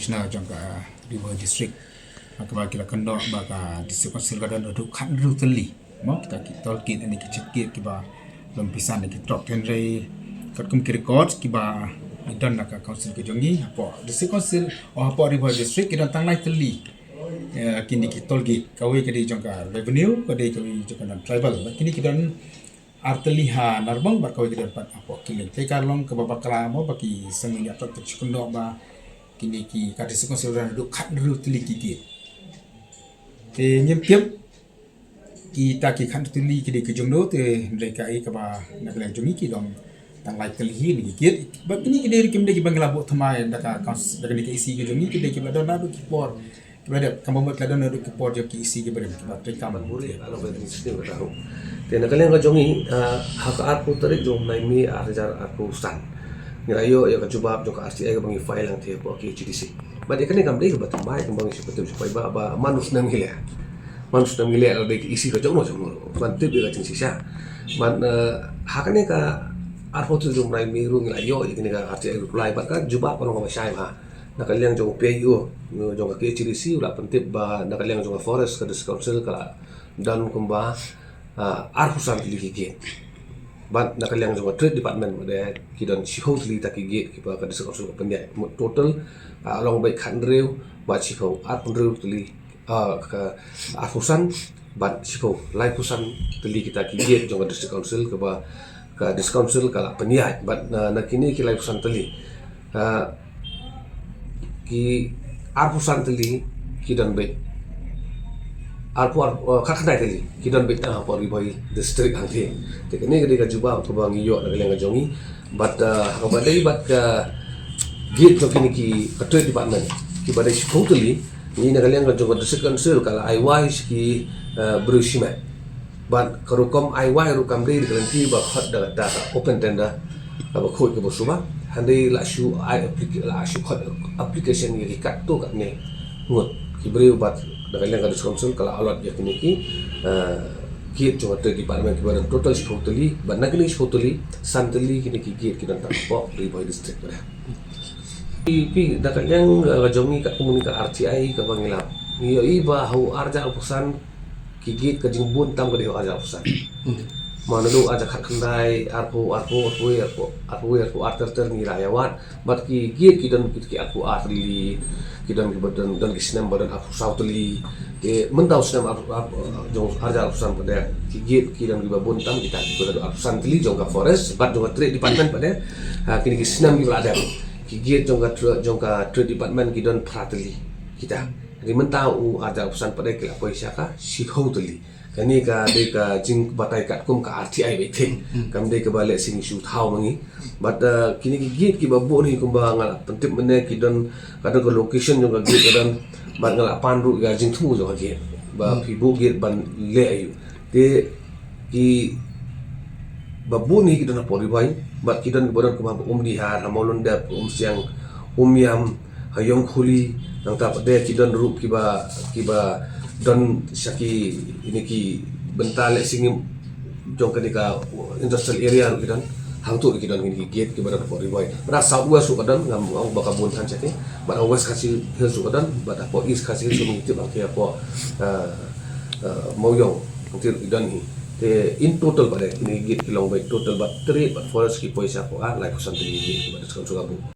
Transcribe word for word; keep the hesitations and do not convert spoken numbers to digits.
Na jong ka Ri Bhoi District, ha kaba ki la kynnoh ba ka District Council ka don haduh khathynriew tylli, mo, kita ki toll gate ne ki check gate kiba long pisa ne ki trok. Hynrei katkum ki record kiba don na ka council ka jong ngi, hapoh District Council, oh, hapoh Ri Bhoi District ki don tang lai tylli, eh, kine ki toll gate. Kawei ka dei jong ka revenue, ka dei kawei jong ka non tribal. Bad kine ki don ar tylli ha Narbong bad kawei ki don pat hapoh Killing. Te ka long kaba bakla, mo, ba ki seng ïa trok ki shu kynnoh ba kine ki ka District Council don haduh khathynriew tylli ki gate. Te ngim tip kita ki khathynriew tylli ki dei ki jong no, te hynrei kaei kaba na ka liang jong ngi ki long tang lai tylli hi ne ki gate. Bad kine ki dei ruh kim dei kiba ngi la buh thymmai da ka council, da kane ka E C ka jong ngi, ki dei kiba la don naduh ki por. Kiba dep, kaba mut la don naduh ki por jong ki E C kiba dep, kiba trei kam. Bad muri, alo ba ni sini ba tahu. Te na ka liang ka jong ngi, ah, ha ka arphew tarik jong u bnai May arhajar arphew san, ngi la ïoh ïa ka jubab jong ka R T I kaba ngi file hangtei hapoh K H A D C. Bad ïa kane kam dei kaba thymmai, kaba ngi shu pyntip shu peit ba, ba man u snem ngi leh. Man u snem ngi leh, la dei ka E C ka jong no jong no. Ban tip ïa ka jingshisha. Bad, eh, ha kane ka arphew tarik jong u bnai May ruh ngi la ïoh ïa kane ka R T I reply bad ka jubab ka long kaba shai bha. Na ka liang jong u P I O jong ka K H A D C u la pyntip ba na ka liang jong ka forest ka District Council ka la don kumba, ah, arphew san tylli ki gate. Bad na ka liang jong ka Trade Department pat de ki don shiphew tylli ta ki gate kiba ka District Council ka pynïaid. Mut total, ah, long beit khathynriew bad shiphew, arphew hynriew tylli, ah, ka arphew san bad shiphew, laiphew san tylli kita ki gate jong ka District Council kaba ka District Council ka la pynïaid. Bad na, na kine ki laiphew san tylli, ah, ki arphew san tylli ki don beit, arphew, ar, ah, khatkhyndai tylli ki don beit, ah, hapoh Ri Bhoi District hangtei. Te kane ka dei ka jubab kaba ngi ïoh na ka liang ka jong ngi. Bad, ah, ha kaba dei bad ka gate jong kine ki, ka Trade Department kiba dei shiphew tylli, ngi na ka liang ka jong ka District Council ka la ai wai sha ki, ah, briew shimet. Bad ka rukom ai wai ruh kam dei da ka lynti ba khot da, da ka open tender kaba khuid kaba suba. Hynrei la shu ai applica-, la shu khot application ïa ki katto katne ngut ki briew bad na ka liang ka District Council ka la allot ïa kine ki, eh, gate jong ka Trade Department kiba don total shiphew tylli, bad na kine shiphew tylli, san tylli kine ki gate ki don tang hapoh Ri Bhoi District bad. Phi, phi, na ka liang, eh, ka jong ngi katkum kane ka R T I kaba ngi lap, ngi ïohi ba ha u arhajar arphew san ki gate ka jingbun tam ka dei ha u arhajar arphew san. Hmm. Mano u arhajar khatkhyndai, arphew, arphew, arphew, arphew, arphew, arphew ar ter ter ngi la ïa wad. Bad ki gate ki don ki, ki arphew ar tylli, ki don kiba don, don ki snem ba don arphew saw tylli. Te mynta u snem arphew, arphew, jong u arhajar arphew san pat de ki gate ki don kiba bun tam kita kiba don arphew san tylli jong ka forest bad jong ka Trade Department pat de. Ha, kine ki snem kiba la dep ki gate jong ka tra-, jong ka Trade Department ki don phra tylli kita. Hynrei mynta u arhajar arphew san pat de ki la poi sha ka shiphew tylli. Kane ka dei ka jingbatai katkum ka R T I beit. Hmm. Kam dei kaba lehse ngi shu thaw ma ngi. Bad, uh, kine ki gate kiba bun hi kumba nga la pyntip mynne ki don, ka don ka location jong ka gate ka don, bad nga la pan ruh ïa ka jingthmu jong ka gate. Ba, hmm, phi buh gate ban leh aïu. Te kiba bun hi ki don hapoh Ri Bhoi, bad ki don kiba don kumba ha Umdihar, ha Mawlyndep, Umsiang, Umiam, ha Ïawkhli, nangta pat de ki don ruh kiba, kiba don sha ki, ine ki bynta lehse ngim jong kane ka industrial area ruh ki don. Hangto ruh ki don kine ki gate kiba don hapoh Ri Bhoi. Bad ha South West ruh ka don, ngam ong ba ka bun than shatei. Bad ha West Khasi Hills ruh ka don, bad hapoh East Khasi Hills ruh ngi tip hangtei hapoh, eh, eh, Mawïong, hangtei ruh ki don hi. Te in total pat de kine ki gate ki long beit total bad trade bad forest ki poi sha hapoh, ah, laiphew san tylli ki gate kiba dei sha ka buh.